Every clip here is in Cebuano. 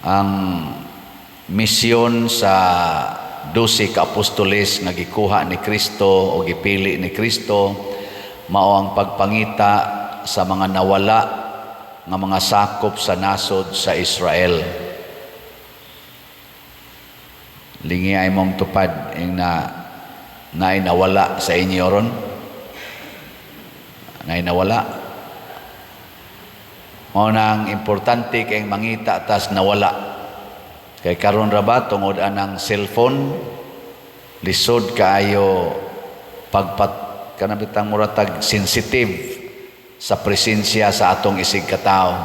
Ang misyon sa 12 ka apostoles nga gikuha ni Kristo o gipili ni Kristo mao ang pagpangita sa mga nawala nga mga sakop sa nasod sa Israel. Lingi ay mong tupad ing na naay nawala sa inyo ron. Naay nawala. Mao nang importante kay mangita tas nawala. Kay karon ra ba, tungod anang cellphone, lisod kaayo pagpat kanang bitang muratag sensitive sa presensya sa atong isig katawo.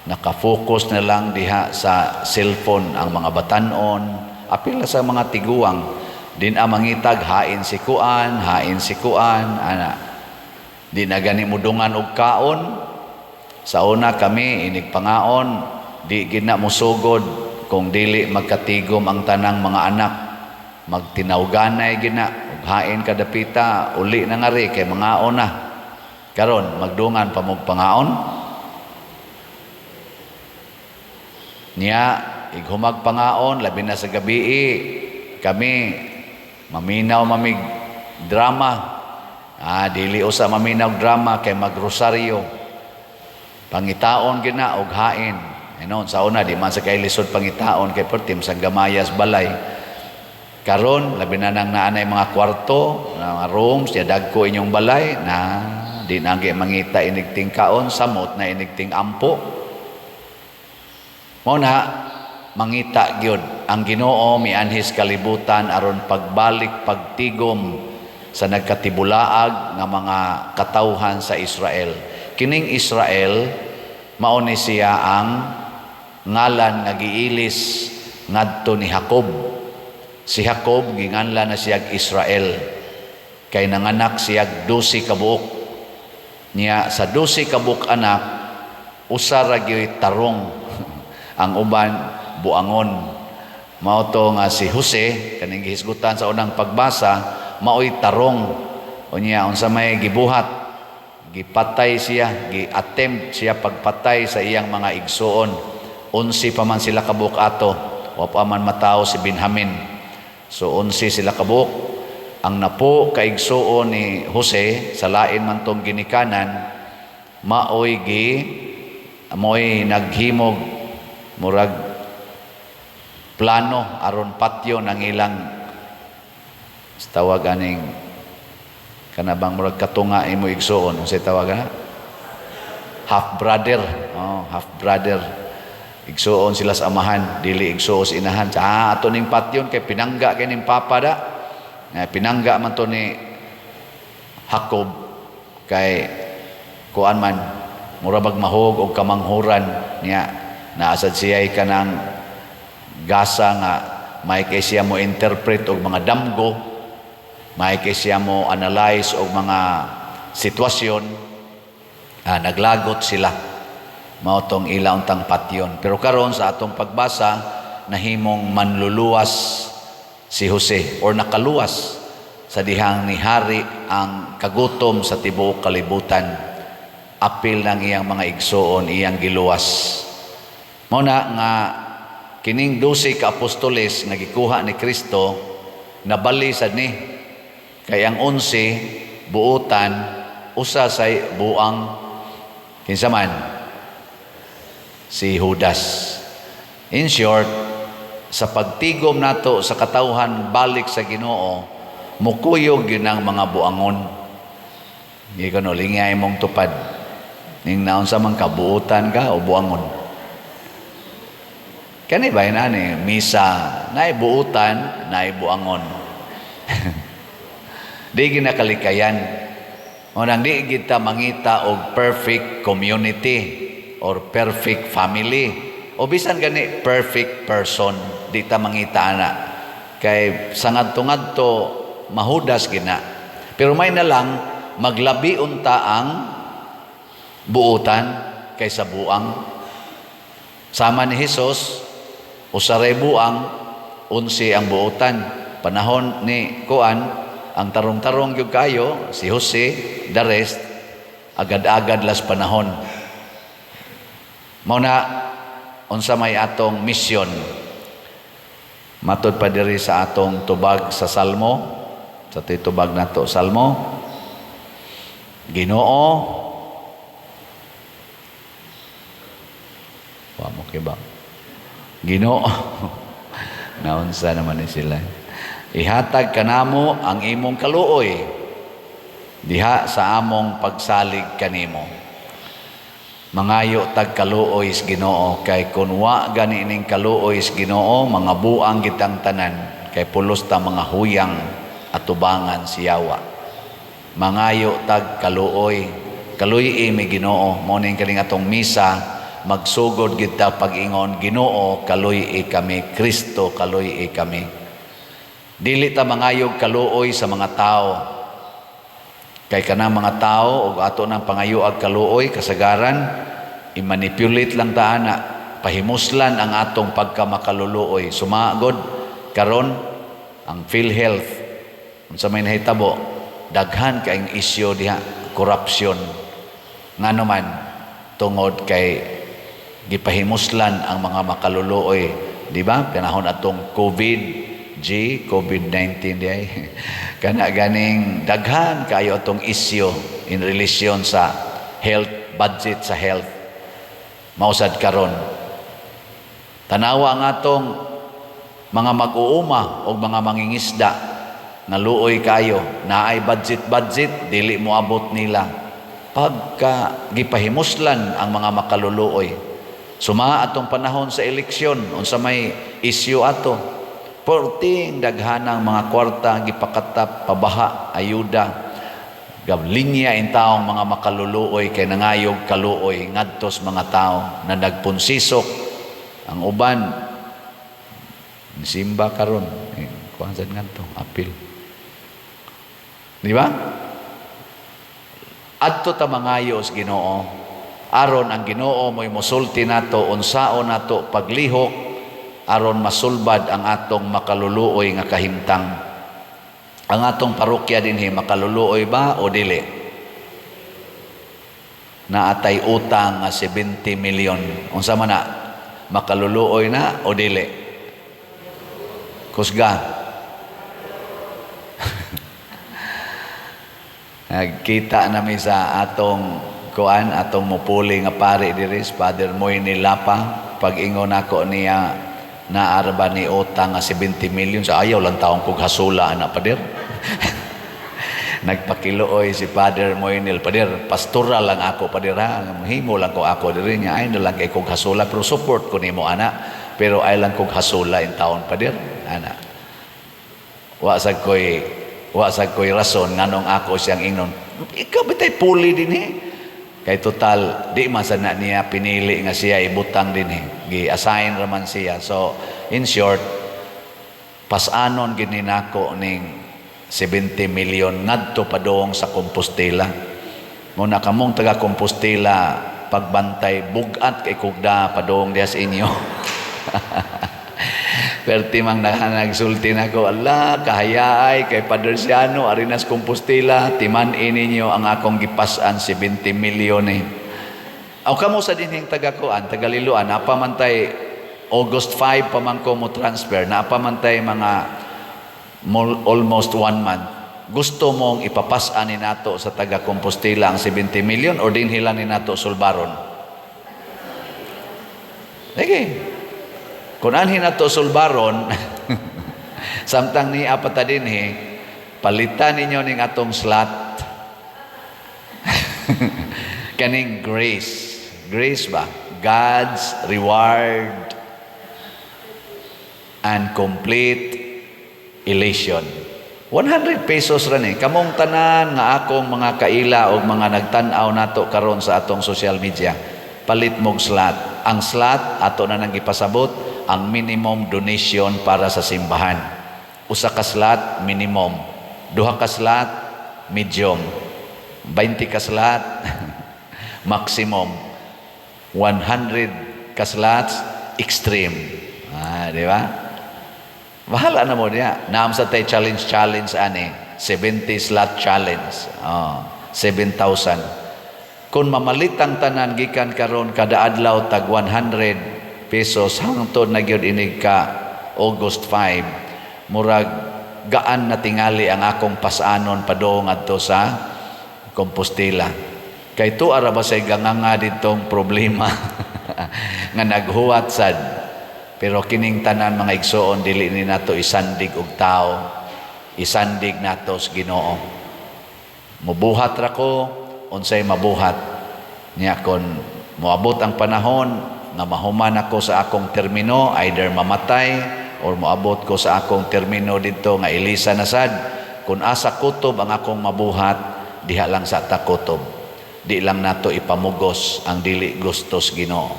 Naka-focus na lang diha sa cellphone ang mga batanon, apil na sa mga tiguang. Din ang mangitag hain si kuan, hain si kuan, ana. Di na gani mudungan og kaon. Sa una kami inig pangaon, di gid na musugod kung dili magkatigom ang tanang mga anak. Magtinawganay gina ug hain kadapita, uli na ngari kay mangaon na. Karon magdungan pa mog pangaon. Niya ighumag pangaon, labi na sa gabi, kami maminaw mamig drama. Ah, dili usa maminaw drama kay magrosaryo. Pangitaon gina og hain. Inon sa una di man sa kay lisod pangitaon kay pertim sa gamayas balay. Karon labi na nang naanay mga kwarto, mga rooms, ya dagko inyong balay na di na mangita inig tingkaon, samot na inig ting-ampo. Mao na mangita gyud ang Ginoo mianhis kalibutan aron pagbalik, pagtigom sa nagkatibulaag nga mga katawhan sa Israel. Kining Israel mao ni siya ang ngalan nga giilis ngadto ni Jacob. Si Jacob ginganlan na siyag Israel kay nanganak siyag 12 ka buok. Niya sa 12 ka buok anak, usa ra gyud tarong, ang uban buangon. Mao to nga si Jose kaning gihisgutan sa unang pagbasa maoy tarong. Unya unsa may gibuhat? Gipatay siya, gi-attempt siya pagpatay sa iyang mga igsuon. 11 pa man sila kabuok ato, wa pa man matawo si Benjamin. So 11 sila kabuok. Ang napo ka igsuon ni Jose sa lain man tong ginikanan maoy gi mo'y naghimog murag plano aron patyon ang ilang, tawag aning kanabang murag katunga imo igsuon, unsay tawag ana, half brother. Oh, half brother, igsuon sila sa amahan, dili igsuon sa inahan. Ah, ato ning patyon kay pinangga kay ning papa da. Eh, pinangga man to ni Jacob kay kuan man, mura bag mahog og kamanghuran niya. Naasad siya kanang gasa nga may kay siya mo interpret og mga damgo, may kay siya mo analyze og mga sitwasyon. Ah, naglagot sila, mao tong ila untang patyon. Pero karon sa atong pagbasa, nahimong manluluwas si Jose or nakaluwas sa dihang nihari ang kagutom sa tibuok kalibutan. Apil ng iyang mga igsuon iyang giluwas. Mao na nga kining 12 ka apostoles nga gikuha ni Kristo nabali sad ni kay ang 11 buutan, usa say buang. Kinsa man? Si Judas. In short, sa pagtigom nato sa katawhan balik sa Ginoo, mukuyog yun ang mga buangon. Hindi ko no, lingay mong tupad. Ning naon sa man kabuutan ka o buangon. Kani ba yun ani misa, naay buutan, naay buangon. Di ginakalikayan. O nang di kita mangita og perfect community or perfect family o bisan gani perfect person, di ta mangita ana. Kay sa ngadto-ngadto mahudas gina. Pero may na lang maglabi unta ang buutan kaysa buang. Sama ni Jesus, usaray buang, 11 ang buutan. Panahon ni kuan, ang tarong-tarong gyud kayo si Jose, the rest agad-agad las panahon. Mao na Unsa may atong mission? Matod pa diri sa atong tubag sa Salmo, sa tubag nato Salmo, Ginoo, wa mo kay ba? Ginoo, naunsa naman ni sila. Ihatag kanamo ang imong kaluoy diha sa among pagsalig kanimo. Mangayo tag kaluoy sa Ginoo, kay kun wa gani ning kaluoy sa Ginoo, mga buang kitang tanan, kay pulos ta mga huyang atubangan siyawa. Mangayo tag kaluoy, kaluy mi Ginoo. Mao ning kaning atong misa, magsugod kita pag-ingon, "Ginoo, kaluy kami. Kristo, kaluy kami." Dili ta mangayog kaluoy sa mga tao, kay kanang mga tao og ato nang pangayoag kaluoy, kasagaran i-manipulate lang ta ana, pahimuslan ang atong pagkamakaluluoy. Sumagod karon ang PhilHealth, unsa may nahitabo? Daghan kaayong isyu diha, corruption. Ngano man? Tungod kay gipahimuslan ang mga makaluluoy, di ba? Panahon atong COVID G COVID-19 di ay, kana ganing daghan kayo atong isyu in relation sa health budget, sa health. Mausad karon, tanawa ang atong mga mag-uuma o mga mangingisda nga luoy kayo, naay budget budget, dili mo abot nila pagka gipahimuslan ang mga makaluluoy. Suma atong panahon sa eleksyon, unsa may isyu ato? Perting daghanang mga kwarta gipakatap, pabaha, ayuda, gab linya in taong mga makaluluoy kay nangayog kaluoy ngadto sa mga tao na nagpunsisok. Ang uban simba karon, eh, kuan sad ngadto apil, di ba? Adto ta mangayo sa Ginoo aron ang Ginoo mo'y mosulti nato unsaon nato paglihok aron masulbad ang atong makaluluoy nga kahimtang. Ang atong parokya dinhi, makaluluoy ba o dili? Naatay utang nga 70 milyon. Unsa man na? Makaluluoy na o dili? Kusga. Nagkita nami sa atong kuan, atong mupuli nga pare diri, Father Moy Lapa. Pag-ingon nako niya, "Naa ba ni utang nga 70 million?" Sa ayaw lang taong kog hasula ana, pader. Nagpakiluoy si Father Moynil, "Pader, pastoral lang ako, pader, ha. Himo lang ko ako diri niya. Ay na lang kay kog hasula, pero support ko nimo ana. Pero ay lang kog hasula in taon, pader, ana." Wa sad koy rason nganong ako siyang ingnon, "Ikaw bitay puli dinhi?" Kay total di man sad na niya pinili nga siya ibutang dinhi. Gi-assign raman siya. So in short, pasanon gid ni nako ning 70 million ngadto padung sa Compostela. Mo na kamong taga Compostela, pagbantay, bugat kay kugda padung diha sa inyo. Perti mang nagsulti nako, "Ala, kahayaay kay Padre Siano, Arenas Compostela, timan-i ninyo ang akong gipasan 70 milyon eh." Aw kamo sa dinhing taga kuan, taga Liloan, napa man tay August 5 pa man ko mo transfer, napa man tay mga almost one month. Gusto mong ipapasan ni nato sa taga Compostela ang 70 million or dinhi lang ni nato sulbaron? Sige. Kung anhin nato sulbaron, samtang ni apata dinhi, palitan ninyo ning atong slot. Kaning grace. Grace ba? God's reward and complete elation. 100 pesos ra ni. Kamong tanan nga akong mga kaila o mga nagtan-aw nato karon sa atong social media, palit mog slot. Ang slot ato na nang gipasabot ang minimum donation para sa simbahan. Usa ka slot minimum, duha ka slot medium, 20 ka slot maximum, 100 ka slots extreme. Ah, di ba? Bahala na mo niya. Naam sa tay challenge challenge ani, 70 slot challenge. Oh, 7,000. Kung mamalit ang tanan gikan karon kada adlaw tag 100 pesos hangtod na gyud inig ka August 5, murag gaan na tingali ang akong pasanon padung adto sa Compostela. Kay tuara ba say ganganga ditong problema nga naghuwat sad. Pero kining tanan, mga igsoon, dili ni nato isandig og tao, isandig nato sa Ginoo. Mubuhat ra ko unsay mabuhat niya. Kon moabot ang panahon nga mahuman ako sa akong termino, either mamatay or moabot ko sa akong termino didto nga ilisa na sad, kung asa kutob ang akong mabuhat, diha lang sa ta kutob. Di lang nato ipamugos ang dili gustos Ginoo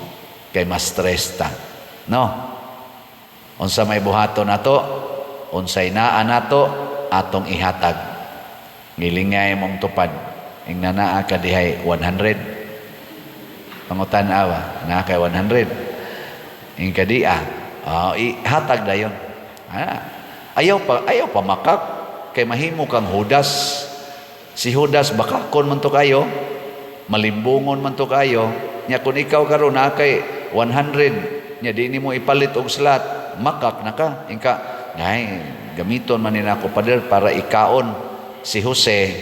kay mas stress ta, no? Unsa may buhaton nato, unsay naa nato, atong ihatag. Ngilingay mong tupad, ingna naa ka dihay 100. Pangutan-awa, naa kay 100 ing kadia, oh, ihatag dayon. Ah, ayaw pa makak kay mahimo kang Judas. Si Judas, bakakon man to kayo, malimbungon man to kayo. Nya kung ikaw karon naa kay 100 nya di nimo ipalit og slot, makak na ka. Ingka, "Ay, gamiton man ni nako, pader, para ikaon." Si Jose,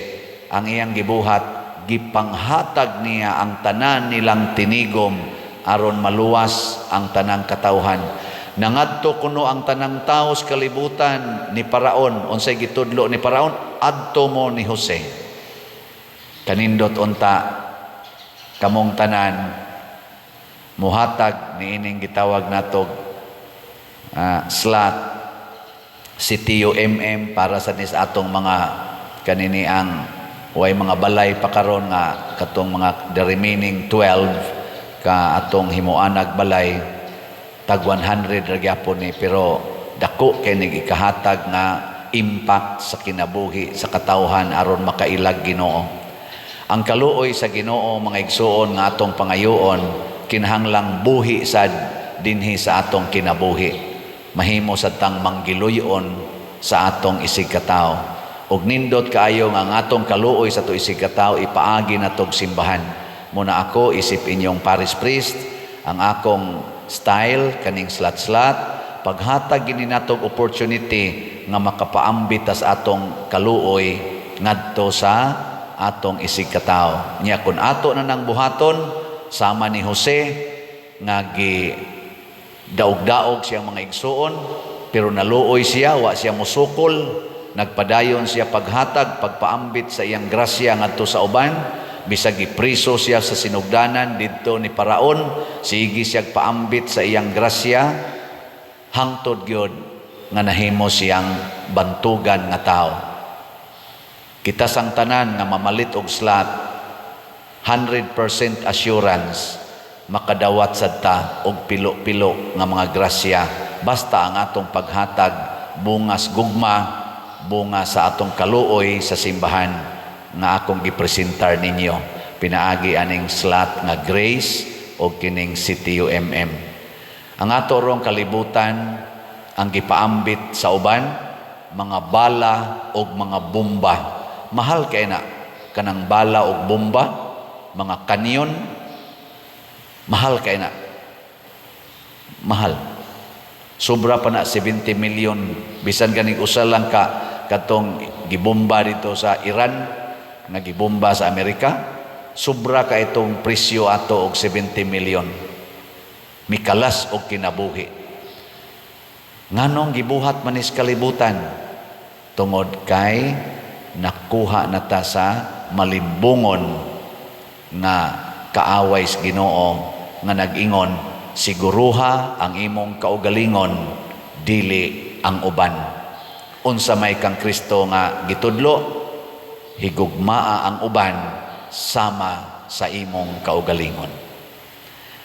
ang iyang gibuhat, gipanghatag niya ang tanan nilang tinigom aron maluwas ang tanang katawhan. Nangadto kuno ang tanang tao sa kalibutan ni Paraon. Unsay gitudlo ni Paraon? "Adto mo ni Jose." Kanindot unta kamong tanan muhatag niining gitawag natog slot si TUMM para sa nis atong mga kanini ang way mga balay pa karon nga katong mga the remaining 12 ka atong himuanag balay. Tag 100 ra gyapon ni, pero dako kay nig ikahatag nga impact sa kinabuhi sa katawhan aron makailag Ginoo. Ang kaluoy sa Ginoo, mga igsuon, nga atong pangayoon, kinahanglang buhi sad dinhi sa atong kinabuhi. Mahimo sad tang manggiluyon sa atong isig katawo. Ug nindot kaayo nga ang atong kaluoy sa ato isig katawo ipaagi natog simbahan. Muna ako isip inyong parish priest, ang akong style kaning slot-slot, paghatag gini natog opportunity nga makapaambit tas atong kaluoy ngadto sa atong isig katawo. Nya kun ato na nang buhaton sama ni Jose nga gi daog-daog siyang mga igsuon, pero naluoy siya, wa siya musukol, nagpadayon siya paghatag, pagpaambit sa iyang grasya ngadto sa uban. Bisag gipriso siya sa sinugdanan didto ni Paraon, sige siya paambit sa iyang grasya hangtod gyud nga nahimo siyang bantugan nga tao. Kita sang tanan nga mamalit og slot, 100% assurance makadawat sad ta og pilo-pilo nga mga grasya, basta ang atong paghatag bungas gugma, bunga sa atong kaluoy sa simbahan nga akong gipresentar ninyo pinaagi aning slot nga Grace o kining CTUMM. Ang ato rong kalibutan, ang gipaambit sa uban, mga bala og mga bomba. Mahal kay na kanang bala og bomba, mga kanyon, mahal kay na. Mahal. Sobra pa na 70 million. Bisan ganing usa lang ka katong gibomba dito sa Iran nga gibomba sa Amerika, sobra ka itong presyo ato og 70 million. Mikalas og kinabuhi. Nganong gibuhat manis kalibutan? Tungod kay nakuha na ta sa malimbungon nga kaaway sa Ginoo nga nag-ingon, "Siguruha ang imong kaugalingon, dili ang uban." Unsa may kang Kristo nga gitudlo? Higugmaa ang uban sama sa imong kaugalingon.